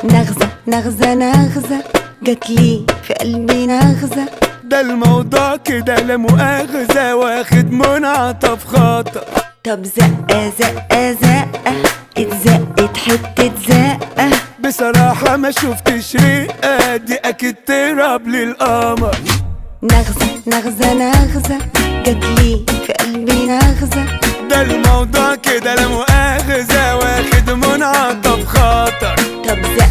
نغزة نغزة نغزة جاتلي في قلبي نغزة. ده الموضوع كده لا مؤاخذة، واخد منعطف خطر. طب زقة زقة زقة اتزقت حتة زقة. بصراحة ما شفتش رقة، دي أكيد تهرب للقمر. نغزة نغزة نغزة جاتلي في قلبي نغزة. ده الموضوع كده لا مؤاخذة، واخد منعطف خطر. طب زقة